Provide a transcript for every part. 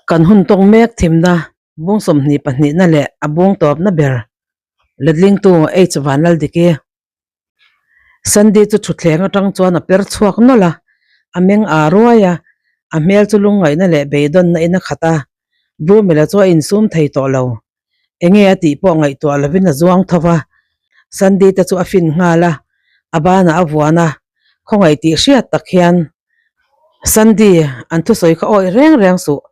Kan hun tawng mek thimna bung 22na leh a bung tawpna ber letlingtu H Vanlaldiki. Sandy chu thutthleng atang chuan a per chhuak nawlh a, a meng aa ruai a, a hmel chu lungngaihna leh beidawnna in a khat a, Brumila chu a insum thei tawh lo. Enge a tih pawh ngaihtuah lovin a zuang tho va, Sandy te chu a fin nghal a, a banah a vuan a, khawngaih tih hriat tak hian Sandy, an thusawi kha awih reng reng suh,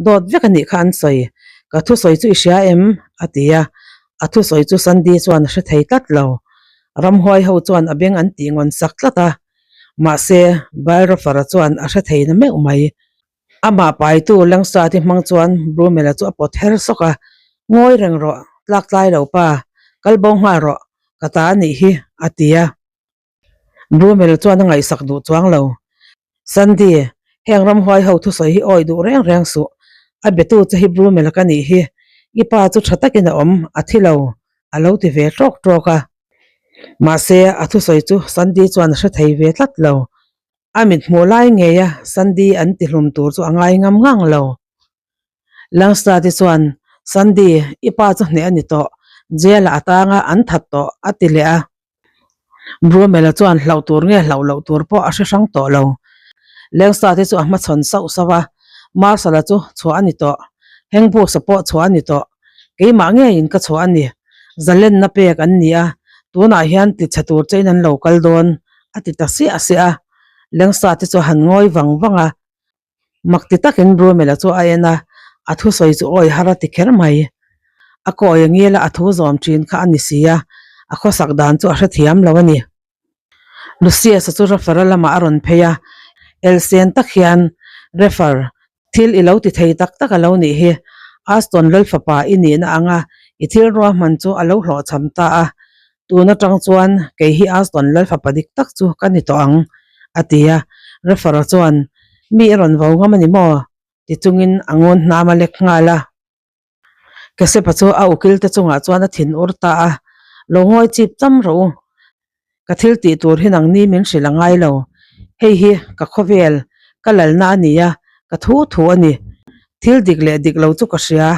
dawt vek a nih kha an sawi, ka thusawi chu i hria em? a ti a, a thusawi chu Sandy chuan a hre thei tlat lo. Ramhuai ho chuan a beng an tih ngawn sak tlat a, mahse Balrafara chuan a hre thei na meuh mai. Amah paitu Langsati hmang chuan Brumela chu a pawt her sawk a, Ngawi reng rawh, tlak tlai lo pa, kal bo nghal rawh, ka ta a nih hi, a ti a. Brumel chuan a ngaihsak duh chuang lo. Sandy, heng ramhuai ho thusawi hi awi duh reng reng suh. A betu che hi Brumel ka nih hi. I pa chu tha takin a awm, a thi lo, a lo ti ve tawk tawk a. Mahse, a thusawi chu Sandy chuan a hre thei ve tlat lo. A mit hmuh lai ngeia Sandy an ti hlum tur chu a ngai ngam ngang lo. Langsta te chuan, Sandy, i pa chu hneh a ni tawh, jail ah a tang a, an that tawh, a ti leh a. Brumela chuan hlauh tur nge hlauh loh tur pawh a hre hrang tawh lo. Lengsta te chu a hmachhawn sauh sauh a, Marshal-a chu chhuah a ni tawh, Hengbusa pawh chhuah a ni tawh, keimah ngeiin ka chhuah a ni, zalenna pek an ni a, tunah hian tichhe tur chein an lo kal dawn, a ti ta siah siah a. Lengsta te chu a han ngawi vang vang a, Mak ti takin Brumela chu a en a, a thusawi chu awi har a ti kher mai. A kawi a ngil a, a thu zawm thin kha a ni si a, a khawsak dan chu a hrethiam lo a ni. Lucius-a chu Refer-a lamah a rawn phei a, elsen tak hian, Refer, thil i lo ti thei tak tak a lo nih hi, Aston Lalfapa i nihna anga i thil ruahman chu a lo hlawhchham ta a, Tun atang chuan kei hi Aston Lalfapa dik tak chu ka ni tawh ang, a ti a. Refer-a chuan, Mi i rawn vo ngam a ni maw? ti chungin a ngawn hnam a lek nghal a. Kesepa chu a ukil te chungah chuan a thin ur ta a, Lo ngawi chip cham rawh u. Ka thil tih tur hi nangni min hrilh a ngai lo. Hei hi ka khawvel, ka lalna a ni a, ka thu thu a ni. Thil dik leh dik lo chu ka hria.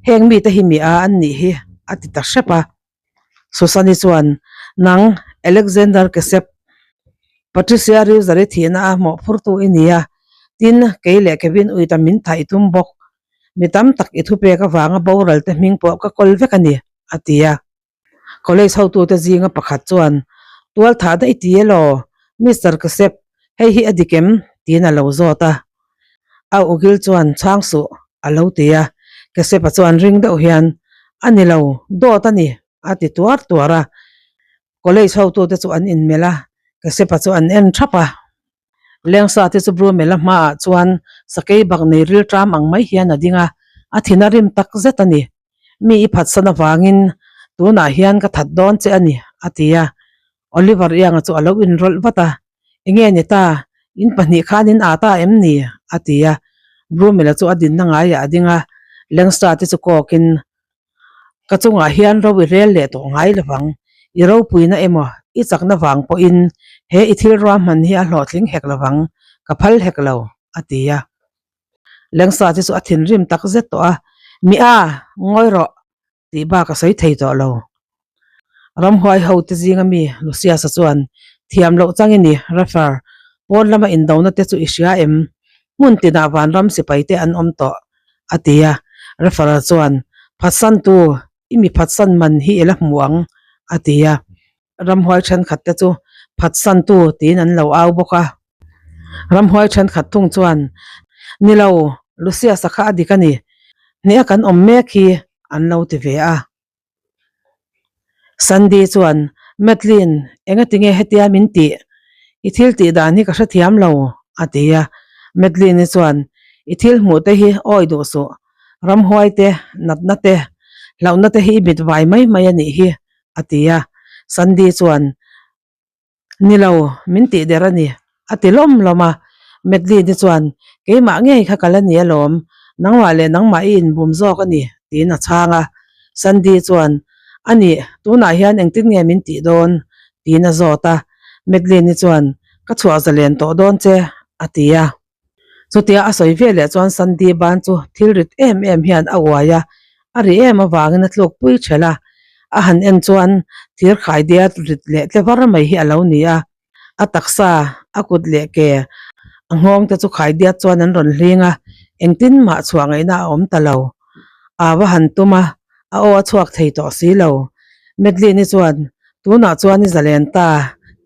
Heng mite hi mi a an nih hi, a ti ta hrep a. Susani chuan, Nang, Alexander Kesep, Patricia Riuzer-i thihna a mawhphurtu i ni a, tin, kei leh Kevin Uita min thah i tum bawk. Mi tam tak i thupek avanga boral te hming pawh ka kawl vek a ni, a ti a. College hotute zinga pakhat chuan, Tual thah daih ti elaw, Mister Kesep, hei hi a dik em? tiin a lo zawt a. A ukil chuan chhang suh a lo ti a, Kesepa chuan ring deuh hian, A ni lo, dawt a ni, a ti tuar tuar a. College hotute chu an inmelh a, Kesepa chu an en thap a. Lengsa te chu Brumela hmaah chuan sakei bak nei ril ṭam ang mai hian a ding a, a thin a rim tak zet a ni. Mi i phatsan avangin tunah hian ka that dawn che a ni, a ti a. Oliver Ianga chu a lo inrawlh vat a, Enge ni ta, in pahnih khan in aa ta em ni? a ti a. Brumela chu a dinna ngaiah a ding a, Lengsta te chu kawkin, Ka chungah hian ro i rel leh tawh ngai lovang, i ropuina emaw i chakna vang pawhin he i thil ruahman hi a hlawhtling hek lovang, ka phal hek lo, a ti a. Lengsta te chu a thinrim tak zet tawh a, Mi a, ngawi rawh, tih bak a sawi thei tawh lo. Ramhuai ho te zinga mi Lucius-a chuan, Thiam loh chang i ni, Refer, pawn lama indona te chu i hria em? Hmun tinah vanram sipai te an awm tawh, a ti a. Refer-a chuan, Phatsantu, i mi phatsan man hi i la hmu ang, a ti a. Ramhuai thenkhat te chu phatsantu tiin an lo au bawk a. Ramhuai thenkhat thung chuan, Ni lo, Lucius-a kha a dik a ni. Hneha kan awm mek hi an lo ti ve a. Sandy chuan, Madeline, engatinge hetia min tih? I thil tih dan hi ka hrethiam lo, a ti a. Madeline-i chuan, I thil hmuh te hi awi duh suh. Ramhuai te, natna te, hlauhna te hi i mit vai mai mai a nih hi, a ti a. Sandy chuan, Ni lo, min tih der a ni, a ti lawm lawm a. Madeline-i chuan, Keimah ngei kha ka la ni alawm, nangmah leh nangmah i inbum zawk a ni, tiin a chhang a. Sandy chuan, A nih, tunah hian engtin nge min tih dawn? tiin a zawt a. Madeline-i chuan, Ka chhuah zalen tawh dawn che, a ti a. Chutia a sawi veleh chuan Sandy ban chu thil rit em em hian a uai a, a ri em avangin a tluk pui ṭhelh a. A han en chuan thir khaidiat rit leh tle var mai hi a lo ni a. A taksa, a kut leh ke, a nghawng te chu khaidiat chuan an rawn hling a, engtin mah chhuah ngaihna a awm ta lo. A va han tum a, a aw a chhuak thei tawh si lo. Madeline-i chuan, Tunah chuan i zalen ta,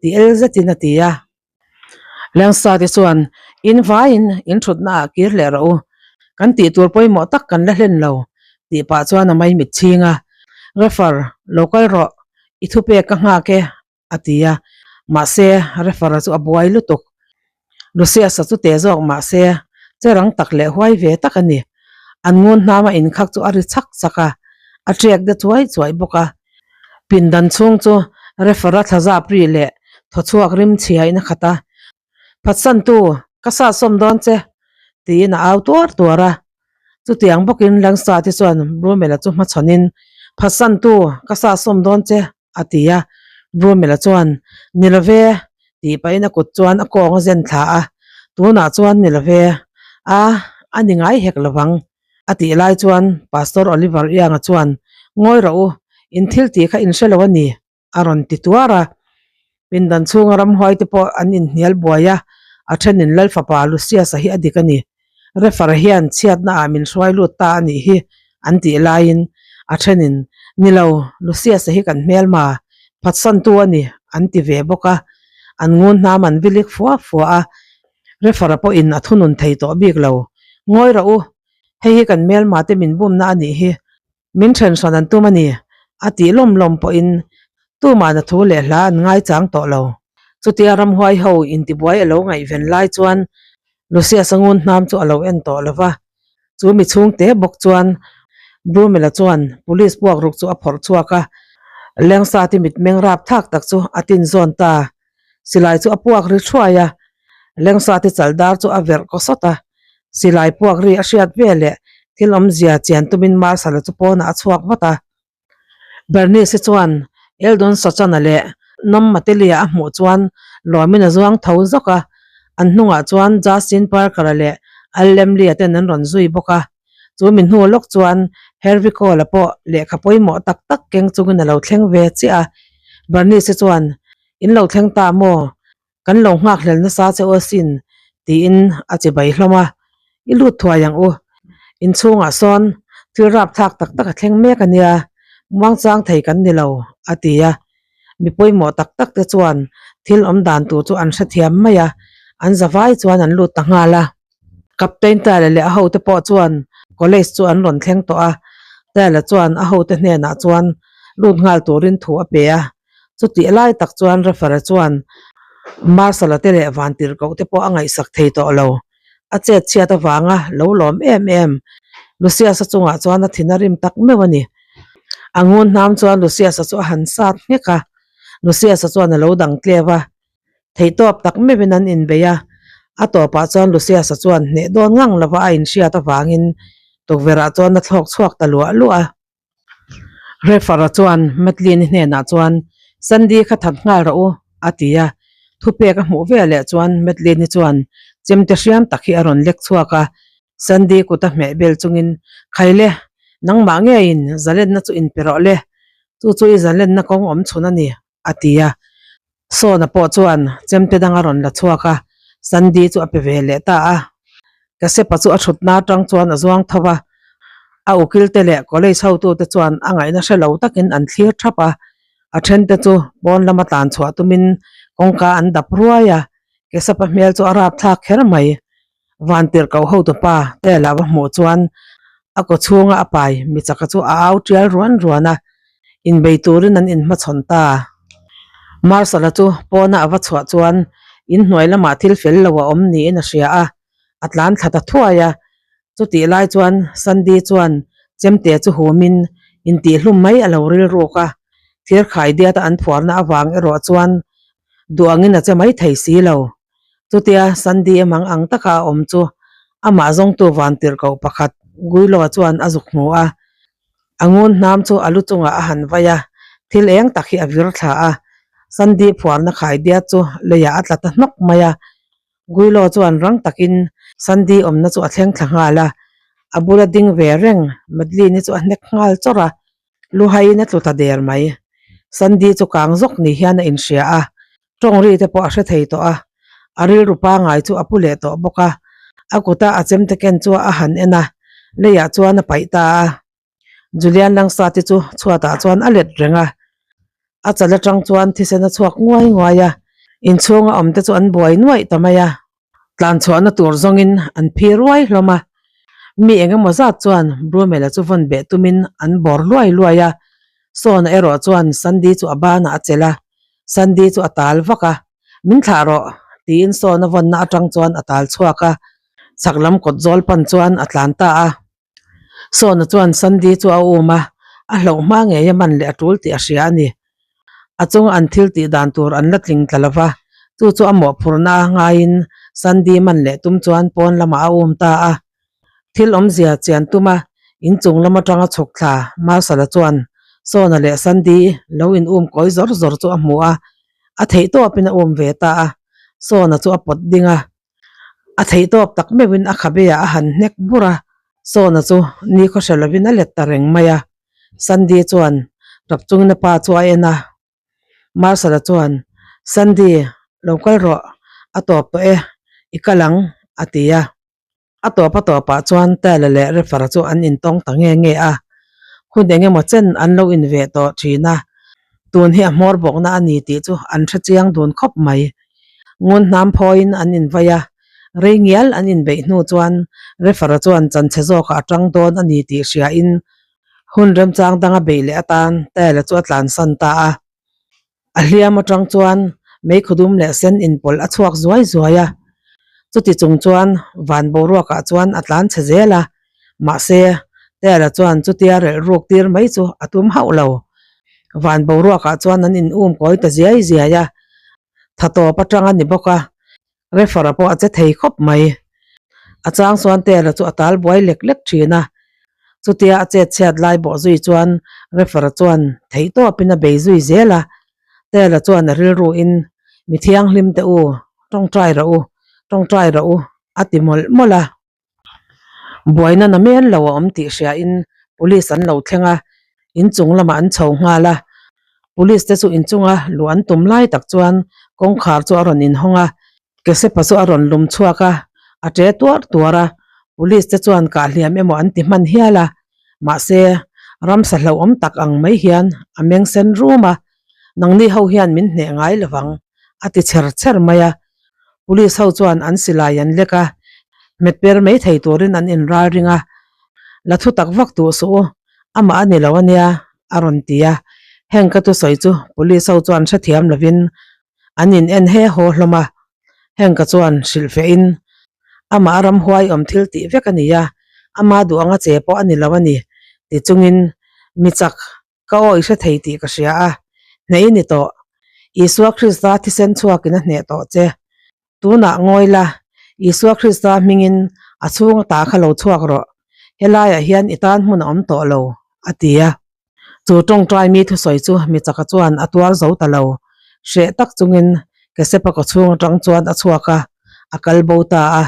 ti el zetin a ti a. Lengsa te chuan, In vaiin in thutna ah kir leh rawh u, kan tih tur pawimawh tak kan la hlen lo, tih pah chuan a maimit chhing a. Refer, lo kal rawh, i thupek ka nghak e, a ti a. Mahse, refer-a chu a buai lutuk. Lucius-a chu teh zawk mahse, che rang tak leh huai ve tak a ni. An ngun hnama inkhak chu a ri chak chak a, a ṭiak de chuai chuai bawk a. Pindan chhung chu refer-a thlazap ri leh thawchhuak rim chhiain a khat a. Phatsantu, ka sahsawm dawn che, tiin a au tuar tuar a. Chutiang bawkin Langsa te chuan Brumel-a chu hmachhawnin, Phatsantu, ka sahsawm dawn che, a ti a. Brumel-a chuan, Ni lo ve, tih pahin a kut chuan a kawng a zen thla a. Tunah chuan ni lo ve, a, a ni ngai hek lo vang, a tih lai chuan Pastor Oliver Ianga chuan, Ngawi rawh u, in thil tih kha in hre lo a ni, a rawn ti tuar a. Pindan chhunga ramhuai te pawh an inhnial buai a, a thenin Lalfapa Lucius-a hi a dik a ni. Refer hian chhiatna ah min hruai lut ta a nih hi an tih laiin a thenin, Ni lo, Lucius-a hi kan hmelma, phatsantu a ni an ti ve bawk a. An ngun hnam an vilik fua fua a, Refer-a pawhin a thunun thei tawh bik lo. Ngawi rawh u, hei hi kan hmelma te min bumna a nih hi. Min then hran an tum a ni, a tih lawm lawm pawhin tumah na thu leh hla an ngaichang tawh lo. Chutia ramhuai ho intibuai a lo ngaihven lai chuan Lucius-a ngun hnam chu a lo en tawh lo va, chu mi chhungte bawk chuan Brumel-a chuan police puak ruk chu a phawrh chhuak a, Lengsati mitmeng rapthlak tak chu a tin zawn ta. Silai chu a puak ri thuai a, Lengsati chaldar chu a verh kaw sawt a. Silai puak ri a hriat ve leh thil awmzia chian tumin Marshal-a chu pawnah a chhuak vat a. Bernice-i chuan Eldon Sachan-a leh Nom Matelia a hmuh chuan lawmin a zuang tho zawk a, an hnungah chuan Justin Parker-a leh Al Lemley-a ten an rawn zui bawk a. Chu mi hnu lawk chuan Hervey Cole-a pawh lehkha pawimawh tak tak keng chungin a lo thleng ve chiah a. Bernice-i chuan, In lo thleng ta maw? Kan lo nghak hlel nasa che u asin, tiin a che bai hlawm a. I lut thuai ang u. Inchhungah sawn thil rapthlak tak tak a thleng mek a nia, muangchang thei kan ni lo, a ti a. Mi pawimawh tak tak te chuan thil awm dan tur chu an hrethiam mai a, an zavai chuan an lut ta nghal a. Captain Tyler leh a hote pawh chuan college chu an rawn thleng tawh a, Tyler chuan a hote hnenah chuan lut nghal turin thu a pe a. Chutih lai tak chuan Referee chuan Marshal-a te leh Vantirhkoh te pawh a ngaihsak thei tawh lo. A chet chhiat avanga lo lawm em em Lucius-a chungah chuan a thin a rim tak meuh a ni. A ngun hnam chuan Lucius-a chu a han sat nghek a, Lucius-a chuan a lo dang tlev a. Theihtawp tak meuhin an inbei a, a tawpah chuan Lucius-a chuan hneh dawn ngang lova a inhriat avangin tukverhah chuan a thlawk chhuak ta luah luah a. Refer-a chuan Madeline-i hnenah chuan, Sandy kha that nghal rawh u, a ti a. Thupek a hmuh veleh chuan Madeline-i chuan chemte hriam tak hi a rawn lek chhuak a. Sandy kut a hmeh bel chungin, Khaile, nangmah ngeiin zalenna chu inpe rawh le, chu chu i zalenna kawng awm chhun a ni, a ti a. Sawna pawh chuan chemte dang a rawn la chhuak a, Sandy chu a pe ve leh ta a. Kasepa chu a thutna atang chuan a zuang tho a, a ukil te leh college hotute chuan a ngaihna hre lo takin an thlir thap a, a thente chu pawn lama tlan chhuah tumin kawngka an dap ruai a, Kesepa hmel chu a rapthlak kher mai. Vantirhkoh hotupa te lo a hmuh chuan a kaw chhunga a pai michaka chu a au tial ruan ruan a, inbei turin an inhmachhawn ta. Marshal-a chu pawna a va chhuah chuan inhnuai lamah thil fel lo a awm niin a hria a, a tlan thla ta thuai a. Chutih lai chuan Sandy chuan chemte chu humin intihhlum mai a lo rilruk a, thirkhai diata an phuarna avang erawh chuan duh angin a che mai thei si lo. Chutia Sandy emang ang taka a awm chu amah zawngtu vantirhkoh pakhat Guiloa chuan a zuk hmu a. A ngun hnam chu a lu chungah a han vai a, thil eng tak hi a vir thla a. Sandy phuarna khaidiat chu leiah a tla ta hnawk mai a. Guiloa chuan rang takin Sandy awmna chu a thleng thla nghal a, a bula ding ve reng Madeline-i chu a hnek nghal chawrh a, luhaiin a tlu ta der mai. Sandy chu kang zawk ni hian a inhria a, tawng ri te pawh a hre thei tawh a, a rilru pangai chu a pu leh tawh bawk a, a kuta a chemte ken chu a han en a, leiah chuan a paih ta a. Julian Langsa te chu chhuatah chuan a let reng a, a chal atang chuan thisen a chhuak nguai nguai a, inchhunga awm te chu an buai nuaih ta mai a, tlan chhuahna tur zawngin an phi ruai hlawm a, mi eng emaw zat chuan Brumel-a chu vawn beh tumin an bawr luai luai a, Sawna erawh chuan Sandy chu a banah a chelh a, Sandy chu a tal vak a, Min thlah rawh, tiin Sawna vawnna atang chuan a tal chhuak a, chhak lam kawt zawl pan chuan a tlan ta a. Sawna chuan Sandy chu a um a, a hlauh hma ngei a man leh a tul tih a hria a ni. A chunga an thil tih dan tur an la tling tla lova, chu chu a mawhphurhna a ngaiin Sandy man leh tum chuan pawn lamah a um ta a. Thil awmzia chian tuma inchung lam atanga chhuk thla Marshal-a chuan Sawna leh Sandy lo in um kawi zawr zawr chu a hmu a, a theihtawpin a um ve ta a, Sawna chu a pawt ding a. A theihtawp tak meuhin a khabeah a han hnek bur a, Sawna chu nikhaw hre lovin a let ta reng mai a. Sandy chuan tap chungin a pa chu a en a. Marshal-a chuan, Sandy, lo kal rawh, a tawp tawh e, i kal ang, a ti a. A tawp a tawpah chuan Tyler leh Refer-a chu an intawng ta nge nge a. Hun eng emaw chen an lo inveh tawh thin a, tun hi a hmawr bawkna a ni tih chu an hre chiang dun khawp mai. Ngun hnam phawiin an invai a, rei ngial an inbeih hnu chuan Refer-a chuan chanchhe zawkah a tang dawn a ni tih hriain hun remchang danga beih leh atan Tyler chu a tlansan ta a. A hliam atang chuan meikhawdum leh sen inpawlh a chhuak zuai zuai a, chuti chung chuan van boruakah chuan a tlan chhe zel a, mahse Tela chuan chutia relh ruk tir mai chu a tum hauh lo. Van boruakah chuan an in um kawi ta ziai ziai a, tha tawp atang a ni bawk a, Refer-a pawh a che thei khawp mai. A chang chuan Tela chu a tal buai lek lek thin a, chutia a chet chhiat lai bawh zui chuan Refer-a chuan theih tawpin a bei zui zel a. Tela chuan a rilruin, Mi thianghlim teh u, tawngtai rawh u, tawngtai rawh u, a ti mawlh mawlh a. Buaina na men lo a awm tih hriain police an lo thleng a, inchung lamah an chho nghal a. Police te chu inchunga luh an tum lai tak chuan kawngkhar chu a rawn inhawng a, Kesepa chu a rawn lum chhuak a, a ṭe tuar tuar a. Police te chuan kah hliam emaw an ti hman hial a, mahse ramsa hlauhawm tak ang mai hian a meng sen rum a, Nangni ho hian min hneh ngai lovang a ti chher chher mai a. Police ho chuan an silai an lek a, hmet per mai thei turin an inral ring a, La thu tak vak duh suh u, amah a ni lo ania, a rawn ti a. Heng ka thusawi chu police ho chuan hrethiam lovin an in en he haw hlawm a. Heng ka chuan hrilhfehin, Amah a ramhuai awm thil tih vek a ni a, ama duh anga che pawh a ni lo a ni, ti chungin mi chak Ka aw i hre thei tih ka hria a, hneh i ni tawh. Isua Krista thisen chhuakin a hneh tawh che. Tunah ngawi la, Isua Krista hmingin a chhung ata kha lo chhuak rawh. Helaiah hian i tan hmun a awm tawh lo, a ti a. Chu tawngtai mi thusawi chu mi chaka chuan a tuar zo ta lo. Hreh tak chungin Kesepa kawchhung atang chuan a chhuak a, a kal bo ta a.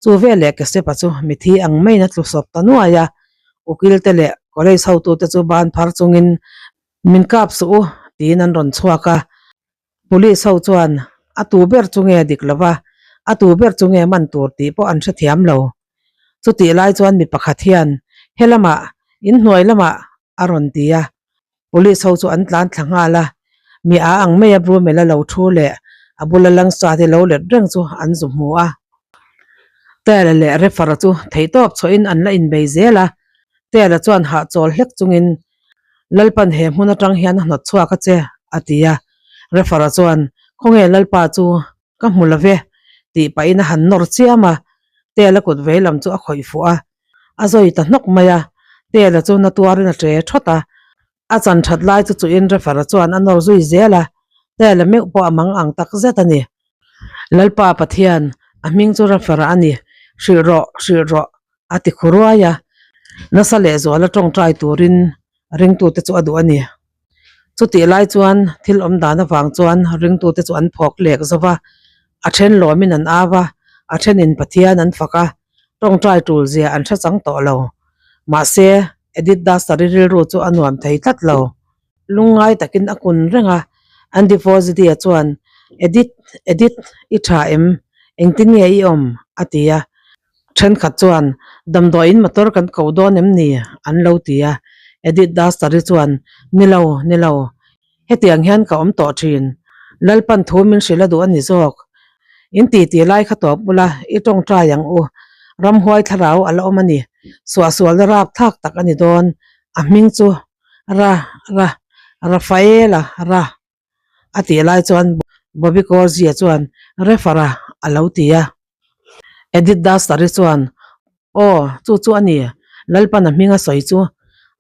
Chu veleh Kesepa chu mithi ang maiin a tlu sawp ta nuai a, ukil te leh college hotute chu ban phar chungin min kap suh u tiin an rawn chhuak a. Police ho chuan a tu ber chu nge dik lova, a tu ber chu nge man tur tih pawh an hrethiam lo. Chutih lai chuan mi pakhat hian he lamah, inhnuai lamah a rawn ti a. Police ho chu an tlan thla nghal a, mi a ang mai a Brumel a lo thu leh a bula langsa te lo let reng chu an zu hmu a. Tela leh Refer-a chu theihtawp chhuahin an la inbei zel a, Tela chuan hahchawl hlek chungin Lalpan he hmun atang hian a hnawt chhuak a che a ti a. Refer-a chuan Khawnge Lalpa chu ka hmu lo ve tih pahin a han nawr chiam a, Tela kut vei lam chu a khawih fuh a. A zawi ta hnawk mai a, Tela chu na tuarin a ṭe ṭhawt a. A chan ṭhat lai chu chuhin refer-a chuan a nawr zui zel a, Tela meuh pawh a mang ang tak zet a ni. Lalpa Pathian, a hming chu refer-a a ni, hrilh rawh, hrilh rawh, a ti khu ruai a. Nasa lehzuala ṭawngṭai turin ringtute chu a duh a ni. Chutih lai chuan thil awm dan avang chuan ringtute chu an phawk lek zo va, a then lawmin an au a, A thenin Pathian an fak a, tawngtai tul zia an hre chang tawh lo. Mahse, Edith Duster-i rilru chu a nuam thei tlat lo. Lungngai takin a kun reng a, Andy Fozzie-a chuan, Edith, Edith, i tha em? Engtin nge i awm? a ti a. Thenkhat chuan, Damdawiin motor kan ko dawn em ni? an lo ti a. Edith Duster-i chuan, Ni lo, ni lo. Hetiang hian ka awm tawh thin. Lalpan thu min hrilh a duh a ni zawk. In ti ti lai kha tawp ula, i tawngtai ang u. Ramhuai thlarau a la awm a ni. Suahsualna rapthlak tak a ni dawn. A hming chu Ra, Ra, Rafaela, Ra a tih lai chuan Bobby Corzi-a chuan Refara a lo ti a. Edith Duster-i chuan Aw, chu chu a ni, Lalpan a hming a sawi chu,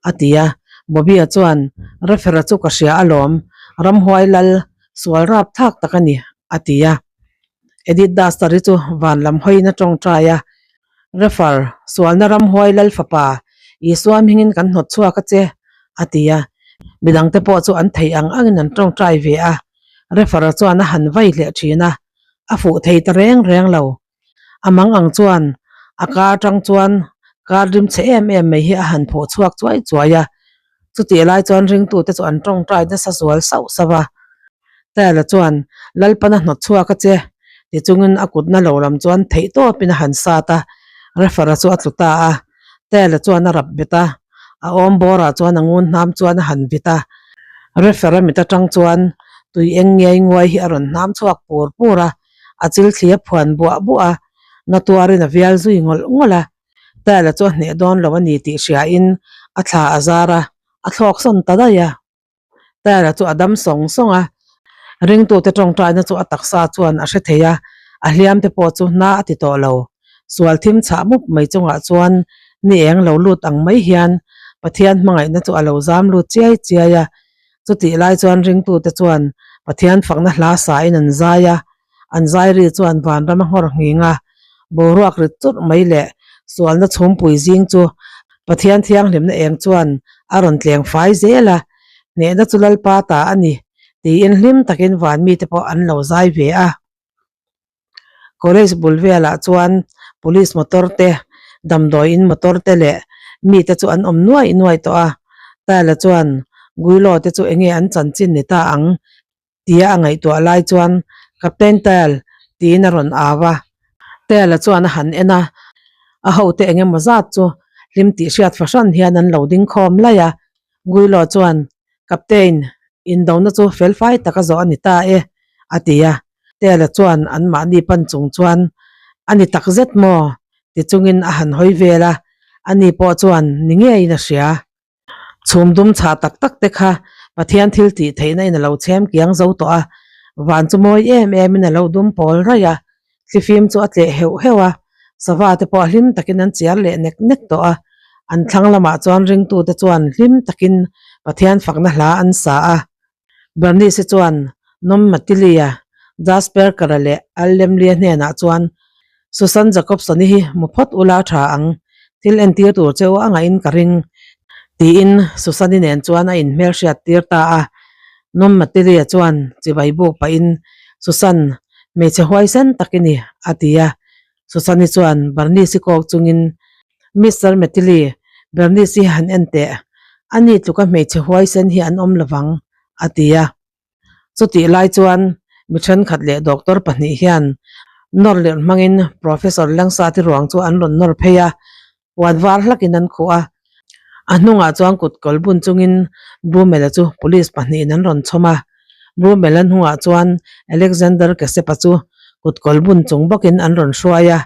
a ti a. Bobby-a chuan, Refera chu ka hria alawm, ramhuai lal sual rap thlak tak a ni, a ti a. Edith Duster-i chu van lam hawiin a tawngtai a, Refer, sualna ramhuai lal fapa, Isua hmingin kan hnawt chhuak a che, a ti a. Midangte pawh chu an theih ang angin an tawngtai ve a. Refer-a chuan a han vai hleh thin a, a fuh thei ta reng reng lo. A mang ang chuan a ka atang chuan kar rim chhe em em mai hi a han phawh chhuak chuai chuai a, chutih lai chuan ringtute chu an tawngtai nasa zual sauh sauh a. Tayla chuan Lalpana hnawt chhuak a che ti chungin a kutna lo lam chuan theih tawpin a han sat a, Reffer-a chu a tlu ta a, Tayla chuan a rap bet a, a awm bawrah chuan a ngun hnam chuan a han vit a, Reffer-a mit atang chuan tui eng ngiai nguai hi a rawn hnam chhuak pur pur a. A chil thli a phuan buah buah a, na tuarin a vial zui ngawlh ngawlh a. Tyler chu a hneh dawn lo a ni tih hriain a thla a zar a, a thlawk sawn ta daih a. Tyler chu a dam sawng sawng a, ringtute tawngtaina chu a taksa chuan a hre thei a, a hliam te pawh chu hna a ti tawh lo. Sual thim chhah mup mai chungah chuan ni eng lo lut ang mai hian Pathian hmangaihna chu a lo zam lut chiai chiai a. Chutih lai chuan ringtute chuan Pathian fakna hla sain an zai a, an zai ri chuan vanram a nghawr nghing a, boruak rit churh mai leh sualna chhumpui zing chu Pathian thianghlimna eng chuan a rawn tleng fai zel a, hnehna chu Lalpa ta a ni tiin hlim takin van mite pawh an lo zai ve a. College bul velah chuan police motor te damdawiin motor te leh mite chu an awm nuaih nuaih tawh a Tyler chuan Guilo te chu enge an chanchin ni ta ang tia a ngaihtuah lai chuan Captain Tyle tiin a rawn au a Tyler chuan a han en a a hote eng emaw zat chu hlim tih hriat fahran hian an lo ding khawm laih a Guilo chuan Captain indona chu felfai taka zawh a ni ta e a ti a. Tela chuan anmahni pan chung chuan, A ni tak zet maw? ti chungin a han hawi vel a, ani pawh chuan ni ngeiin a hria. Chhum dum chhah tak tak te kha Pathian thil tih theihna in a lo chhem kiang zo tawh a, van chu mawi em emin a lo dum pawl raih a, thlifim chu a tleh heuh heuh a, sava te pawh hlim takin an chiar leh nek nek tawh a, an thlang lamah chuan ringtute chuan hlim takin Pathian fakna hla an sa a. Bernice chuan Nom Matilia, Jasper Kara leh Al Lemlia hnenah chuan Susan Jacobson-i hi mu phawt ula a tha ang, thil entir tur che u a ngahin ka ring, tiin Susan-i nen chuan a inhmelhriat tir ta a. Nom Matilia chuan chibai buk pahin, Susan, hmeichhe huaisen tak i ni, a ti a. Susan-i chuan Bernice-i kawk chungin, Mister Metili, Bernice-i han en teh, ani tluka hmeichhe huaisen hi an awm lovang, a ti a. Chutih lai chuan mi thenkhat leh doctor pahnih hian nawr lirh hmangin Professor Langsati ruang chu an rawn nawr phei a, puan var hlakin an khuh a. A hnungah chuan kut kawl bun chungin Brumel-a chu police pahnihin an rawn chhawm a. Brumel-a hnungah chuan Alexander Kesepa chu kut kawl bun chung bawkin an rawn hruai a.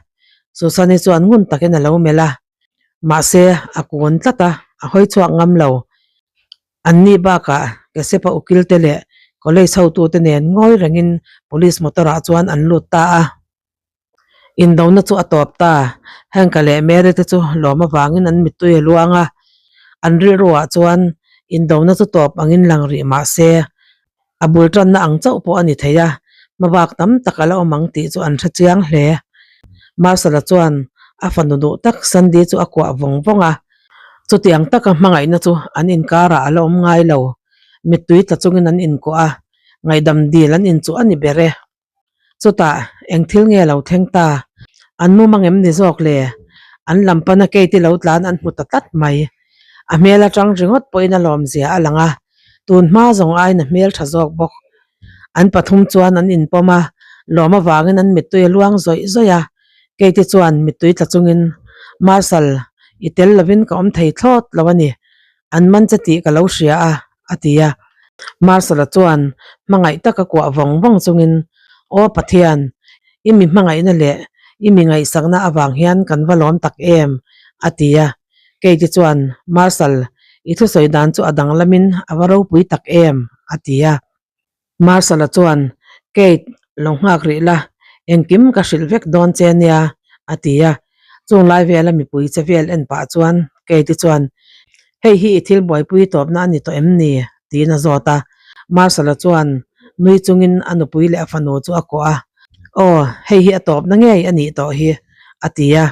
Susan-i chuan ngun takin a lo melh a, mahse a kun tlat a, a hawi chhuak ngam lo. Anni bakah Kesepa ukil te leh college hotute nen ngawi rengin police motor ah chuan an lut ta a. Indona chu a tawp ta, Hank-a leh Mary te chu lawm avangin an mittui a luang a, an rilruah chuan indona chu tawp angin lang rih mahse A bul tanna ang chauh pawh a ni thei a, hmabak tam tak a la awm ang tih chu an hre chiang hle. Marcel-a chuan a fanu duh tak Sandy chu a kuah vawng vawng a, chutiang taka hmangaihna chu an inkarah a la awm ngai lo. Mittui tla chungin an inkuah a, ngaihdam dil an inchuh a ni ber e. Chutah eng thil nge lo thleng ta? An mum angem ni zawk le? An lam pana Kate-i lo tlan an hmu ta tlat mai. A hmel atang ringawt pawhin a lawmzia a lang a, tun hma zawng aiin a hmel tha zawk bawk. An pathum chuan an inpawm a, lawm avangin an mittui a luang zawih zawih a. Kate-i chuan mittui tla chungin, Marshal, i tel lovin ka awm thei thlawt lo a ni. An man che tih ka lo hria a, a ti a. Marshal-a chuan hmangaih taka kuah vawng vawng chungin, Aw Pathian, i mi hmangaihna leh i mi ngaihsakna avang hian kan va lawm tak em, a ti a. Kate-i chuan, Marshal, i thusawi dan chu a danglamin a va ropui tak em, a ti a. Marshal-a chuan, Kate, lo nghak rih la, engkim ka hrilh vek dawn che nia, a ti a. Chung lai vela mipui che vel en pah chuan Kate-i chuan, Hei hi i thil buaipui tawpna a ni tawh em ni? tiin a zawt a. Marshal-a chuan nui chungin a nupui leh a fanu chu a kawh a, Aw, hei hi a tawpna ngei a nih tawh hi, a ti a.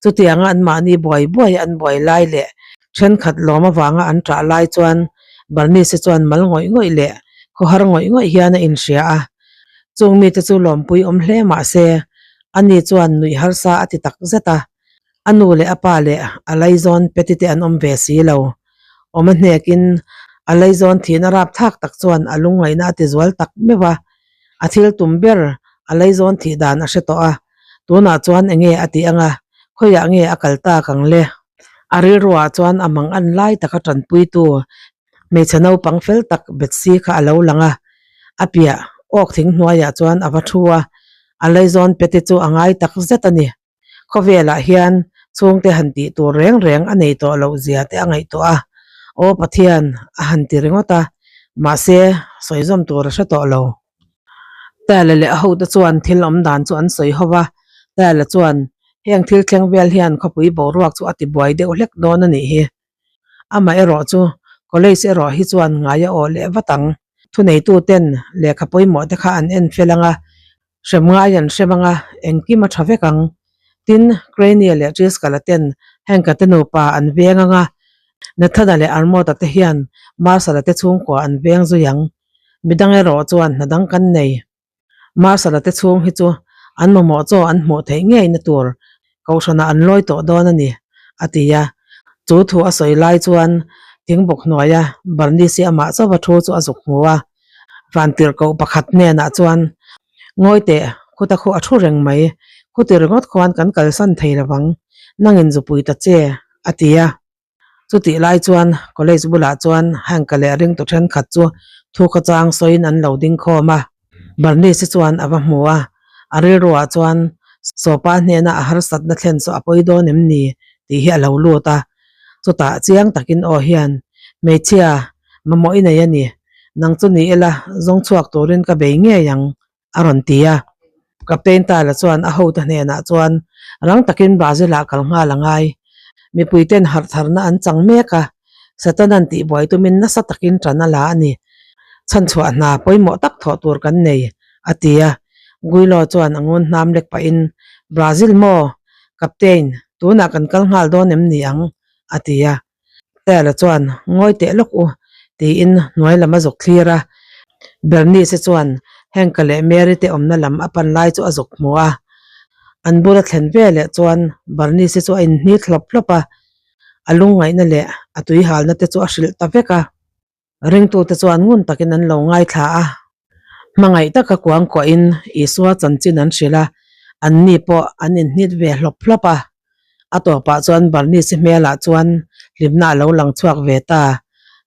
Chutianga anmahni buai buai an buai lai leh thenkhat lawm avanga an ṭah lai chuan Bernice chuan mal ngawih ngawih leh khawhar ngawih ngawih hian a inhria a. Chung mite chu lawmpui awm hle mah se, ani chuan nuih harsa a ti tak zet a. A nu leh a pa leh a laizawn Patty te an awm ve si lo. Awm a hnekin a laizawn thihna rapthlak tak chuan a lungngaihna a ti zual tak meuh a. A thil tum ber a laizawn thih dan a hre tawh a. Tunah chuan enge a tih anga, khawiah nge a kal tak ang le? A rilruah chuan a mang an lai taka tanpuitu hmeichhe naupang fel tak Betsy kha a lo lang a, a piah awk thing hnuaiah chuan a va thu a, a laizawn Patty chu a ngai tak zet a ni. Khawvelah hian chhungte han tih tur reng reng a nei tawh loh zia te a ngaihtuah a, Aw Pathian a han ti ringawt a, mahse sawizawm tur a hre tawh lo. Tala leh a hote chuan thil awm dan chu an sawi ho va, Tala chuan, Heng thil thleng vel hian khawpui boruak chu a ti buai deuh hlek dawn a nih hi. Amah erawh chu college erawh hi chuan ngai a awh leh vat ang. Thuneituten lehkha pawimawh te kha an en fel ang a, hrem ngai an hrem ang a, engkim a tha vek ang. Tin, Craney leh Driscoll-a ten Hank-a te nupa an veng ang a, Nathan-a leh Armod-a te hian Marshall-a te chhungkua an veng zui ang. Midang erawh chuan hna dang kan nei. Marshall-a te chhung hi chu an mamawh chaw an hmuh theih ngeina tur kohhranah an lawi tawh dawn a ni, a ti a. Chu thu a sawi lai chuan thingbuk hnuaia Bernice-i amah chauva thu chu a zuk hmu a. Vantirhkoh pakhat hnenah chuan, Ngawi teh, khuta khu a thu reng mai. Khuti ringawt khuan kan kalsan thei lovang, nangin zupui ta che, a ti a. Chutih lai chuan college bulah chuan Hank-a leh ringtu thenkhat chu thu khawchang sawiin an lo ding khawm a. Bernice-i chuan a va hmu a, a rilruah chuan Sawpa hnena a harsatna thlen chu a pawi dawn em ni tih hi a lo lut a. Chutah chiang takin aw hian, Hmeichhia, mamawh i nei a ni. Nang chu ni ila zawng chhuak turin ka bei ngei ang a rawn ti a. Captain Tyler chuan a hote hnenah chuan rang takin Brazil-ah kal nghal a ngai. Mipuiten harh tharna an chang mek a, Satan-a'n tihbuai tumin nasa takin ṭan a la a ni. Chhanchhuah hna pawimawh tak thawh tur kan nei, a ti a. Guilo chuan a ngun hnam lek pahin, Brazil maw? Captain, tunah kan kal nghal dawn em ni ang? a ti a. Tyler chuan, Ngawi teh lawk u, tiin hnuai lam a zuk thlir a. Bernice chuan Hank-a leh Mary te awmna lam a pan lai chu a zuk hmu a. An bula thlen veleh chuan Bernice chu a inhnit hlawp hlawp a, a lungngaihna leh a tuihalna te chu a hrilh ta vek a. Ringtute chuan ngun takin an lo ngaithla a, hmangaih taka kuangkuahin Isua chanchin an hrilh a, anni pawh an inhnit ve hlawp hlawp a. A tawpah chuan Bernice hmelah chuan hlimna a lo lang chhuak ve ta.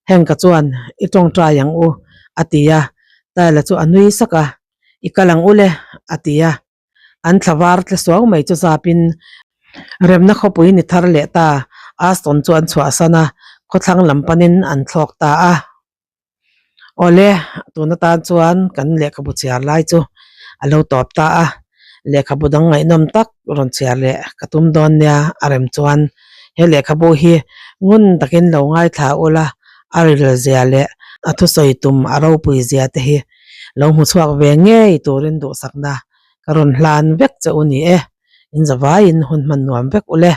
Hank-a chuan, I tawngtai ang u, a ti a. Tyler chu a nui sak a, I kal ang u le, a ti a. An thla var tle suau mai chu zapin remna khawpui ni thar leh ta Aston chu an chhuahsan a, khawthlang lam panin an thlawk ta a. Awle, tun atan chuan kan lehkhabu chhiar lai chu a lo tawp ta a, lehkhabu dang ngaihnawm tak rawn chhiar leh ka tum dawn nia a rem chuan he lehkhabu hi ngun takin lo ngaithla ula a rilzia leh a thusawi tum a ropui zia te hi Lo hmu chhuak ve ngei turin duhsakna ka rawn hlan vek che u ni e. In zavaiin hun hman nuam vek u le.